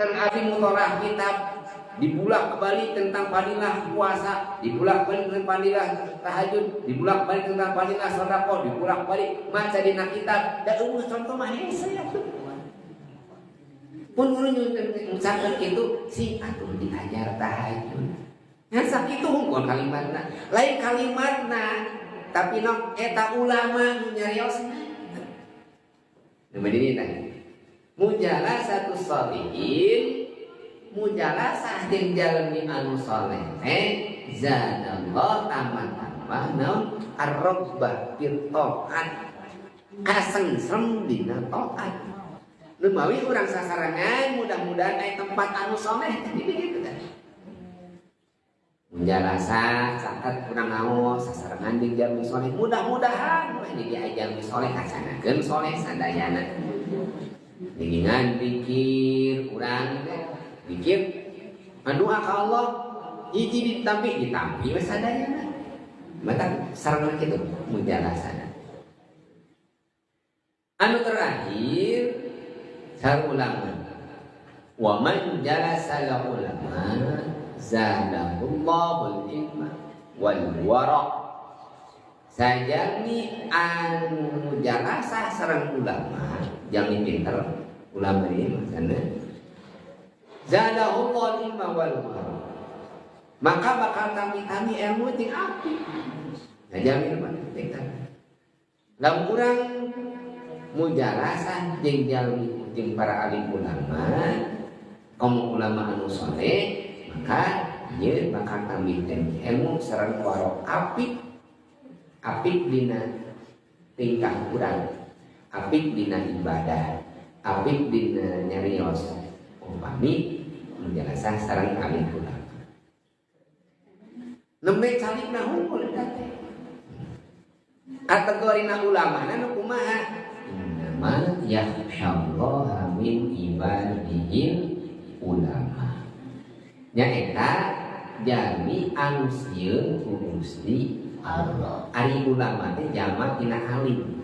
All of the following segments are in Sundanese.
Abi mutolaah kitab, dibulak balik tentang fadilah puasa, dibulak balik tentang fadilah tahajud, dibulak balik tentang fadilah sedekah, dibulak balik maca dina kitab. Da euweuh contoh mah hese atuh. Pun guru ngucapkeun kitu, sing atuh diajar tahajud. Ngan sakitu hungkul kalimatna. Lain kalimatna, tapi no eta ulama nu nyariosna. Nu berdiri tah. Mujalasatus sholihin, mujalasah jeung jalmi anu soleh teh, zadallah tambah-tambah naon ar-raghbah fi taat, kasengsem dina taat. Lumawi urang sasarangan mudah-mudahan aya tempat anu soleh teh begitu kan. Mujalasah caket urang ngaos sasarangan jeung jalmi soleh, mudah-mudahan we di jalmi soleh kasanakeun soleh sadayana. Dingingan pikir urang teh pikir doa ka Allah hiji ditampi ditampi we sadayana. Mata sareng kitu mujalasah. Anu terakhir sar ulama, wa man jalasa ulama zadahullahu ilma wal wara. Sajami anu mujalasah sareng ulama, jalmi pinter ulama ieu maksudna, zadahullahu ilma wal wara, maka bakal tami-tami ilmu jeung api. Nah, jalmi mah teh lamun urang mujalasah jeung jalmi jeung para alim ulama, komo ulama anu soleh, maka ieu bakal tambih ilmu sareng waro apik, apik dina tingkah urang, apik dina ibadah, apik dina nyarios, upami mujalasah sareng alim ulama. Nembe calikna hungkul eta teh. Kategorina ulamana nu kumaha? Innama yakhsyallaha min ibadihil ulama. Nyaeta jalmi anu sieun ku Gusti Allah. Ari ulama teh jama tina alim.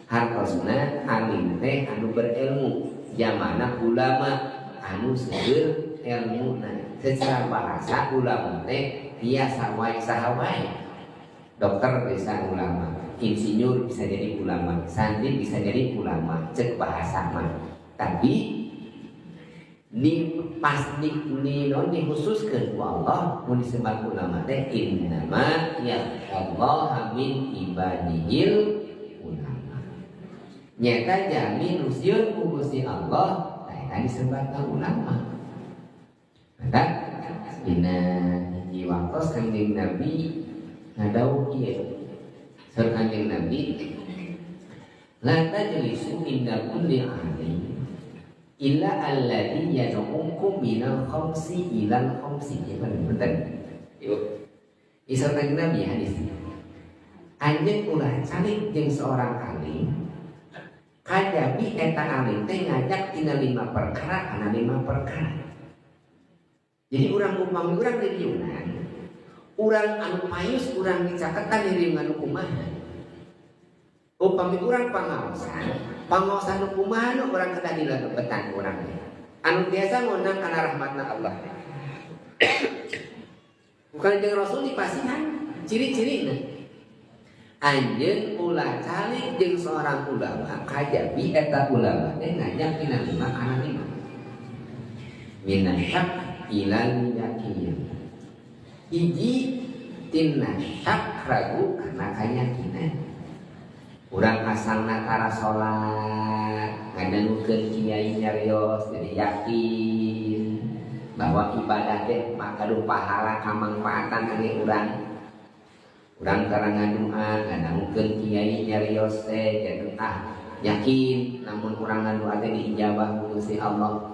Hartosna alim teh anu berilmu, jamana ulama anu seueur elmuna. Secara bahasa ulama teh biasa wae saha wae. Dokter bisa ulama, insinyur bisa jadi ulama, santri bisa jadi ulama, cek bahasa mah. Tapi di pas di non dikhususkeun ku Allah mun disebut ulama teh innama yakhsyallaha min ibadihil ulama. Nyata jalmi nu sieun ku Gusti Allah, tah eta disebutna ulama. Maka dina hiji waktos Kanjeng Nabi ngadawuh kieu. Saur Kanjeng Nabi, la tajlisu inda kulli alim illa alladhi yad'ukum minal khamsi ilal khamsi. Ya bener. Yuk. Isar Kanjeng Nabi hadis. Anjeun ulah calik jeung seorang alim, kajabi eta alim teh ngajak tina 5 perkara kana 5 perkara. Jadi urang upami urang di riungan, urang anu payus urang dicaketan di riungan kumaha. Upami urang pangaosan, pangaosan nu kumaha nu urang kedah dilebetan urang teh. Anu biasa ngundang kana rahmatna Allah. Bukan jeung Rasul dipasihan ciri-cirina. Anjeun ulah calik jeung seorang ulama kajabi eta ulama teh ngajak tina 5 kana 5. Minasyak ilal yakin. Hiji tina syak ragu kana kayakinan. Urang asalna tara salat, ngadangukeun kiai nyarios jadi yakin bahwa ibadah teh makaduh pahala kamangfaatan kangge urang. Urang tara ngadua, ngadangukeun kiai nyarios teh jadi yakin namun urang ngadua teh diijabah ku Gusti Allah.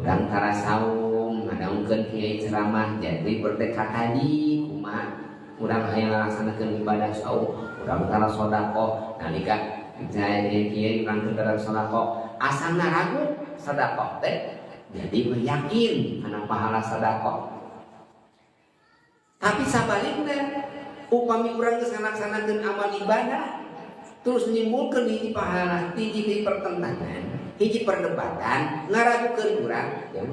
Urang tara saum, ngadangukeun kiai ceramah jadi bertekad tadi kumaha urang hayang ngalaksanakeun ibadah saum, urang tara sedekah nalika kiai urang teu tara sedekah asalna ragu sedekah teh jadi yakin kana pahala sedekah. Tapi sabalikna upami urang geus ngalaksanakeun amal ibadah terus nimbulkeun hiji pahala hiji pertentangan, Hiji perdebatan ngaragukeun urang. Ya.